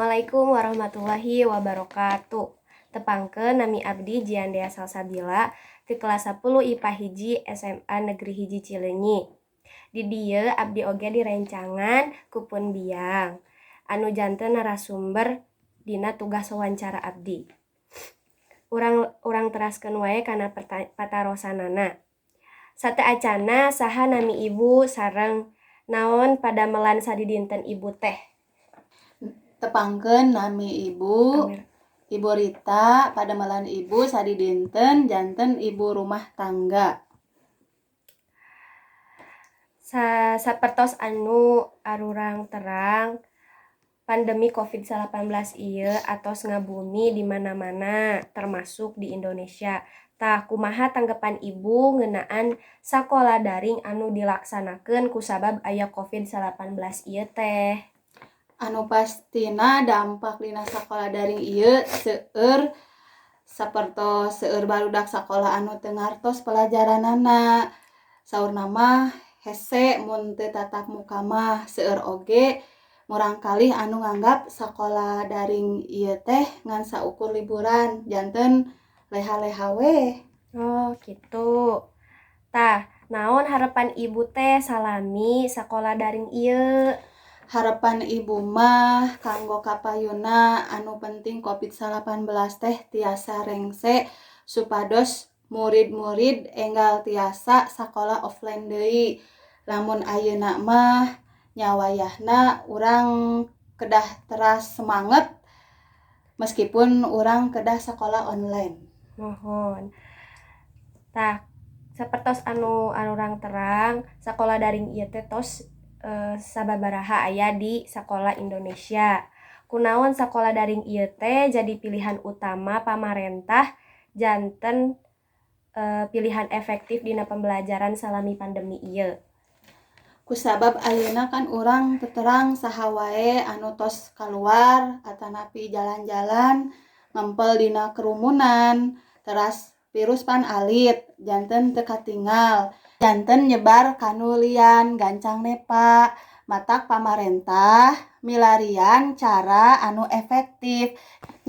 Assalamualaikum warahmatullahi wabarakatuh. Tepangkeun, nami abdi Jian Dea Salsabila ti kelas 10 IPA 1 SMA Negeri 1 Cileunyi. Di dieu abdi oge direncangan ku pun biang anu janten narasumber dina tugas wawancara abdi. Urang teraskeun wae kana patarosanana. Sateuacanna, saha nami Ibu sareng naon padamelan sadidinten Ibu teh? Tepangkeun, nami Ibu Kamera. Ibu Rita, padamelan Ibu sadidinten janten ibu rumah tangga. Sapertos anu arurang terang, pandemi Covid-19 ieu atos ngabumi di mana-mana, termasuk di Indonesia. Tah, kumaha tanggapan Ibu ngeunaan sakola daring anu dilaksanakeun kusabab aya Covid-19 ieu teh? Anu pastina dampak dina sakola daring ieu seueur, sapertos seueur barudak sakola anu teu ngartos pelajaranana, saurna mah hese mun teu tatap muka mah. Seueur oge murangkalih anu nganggap sakola daring ieu teh ngan saukur liburan, janten leha-leha we. Oh, kitu. Tah, naon harapan Ibu teh salami sakola daring ieu? Harapan Ibu mah kanggo kapayuna anu penting Covid-19 teh tiasa rengse supados murid-murid enggal tiasa sakola offline deui. Lamun ayeuna mah nya wayahna urang kedah teras semanget meskipun urang kedah sakola online. Muhun. Tah, sapertos anu arurang terang, sakola daring ieu teh tos sababaraha aya di sakola Indonesia. Kunaon sakola daring ieu teh jadi pilihan utama pamarentah janten pilihan efektif dina pembelajaran salami pandemi ieu? Kusabab ayeuna kan urang teu terang saha wae anu tos kaluar atanapi jalan-jalan, ngempel dina kerumunan, teras virus pan alit, janten teu katingal, janten nyebar ka nu lian, gancang nepa. Matak pamarentah milarian cara anu efektif,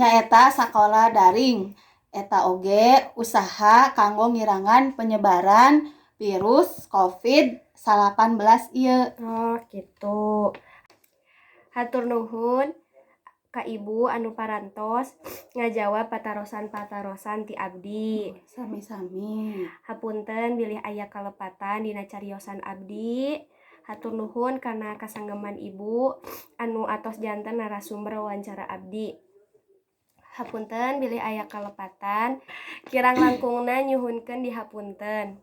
nyaeta sakola daring. Eta oge usaha kanggo ngirangan penyebaran virus Covid-19 ieu. Oh, kitu. Hatur nuhun ka Ibu anu parantos ngajawab patarosan-patarosan ti abdi. Sami-sami. Hapunten bilih aya kalepatan dina cariosan abdi. Hatur nuhun kana kasanggeman Ibu anu atos janten narasumber wawancara abdi. Hapunten bilih aya kalepatan, kirang langkungna nyuhunkeun dihapunten.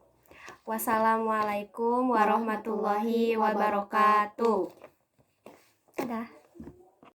Wassalamualaikum warahmatullahi wabarakatuh. Dadah.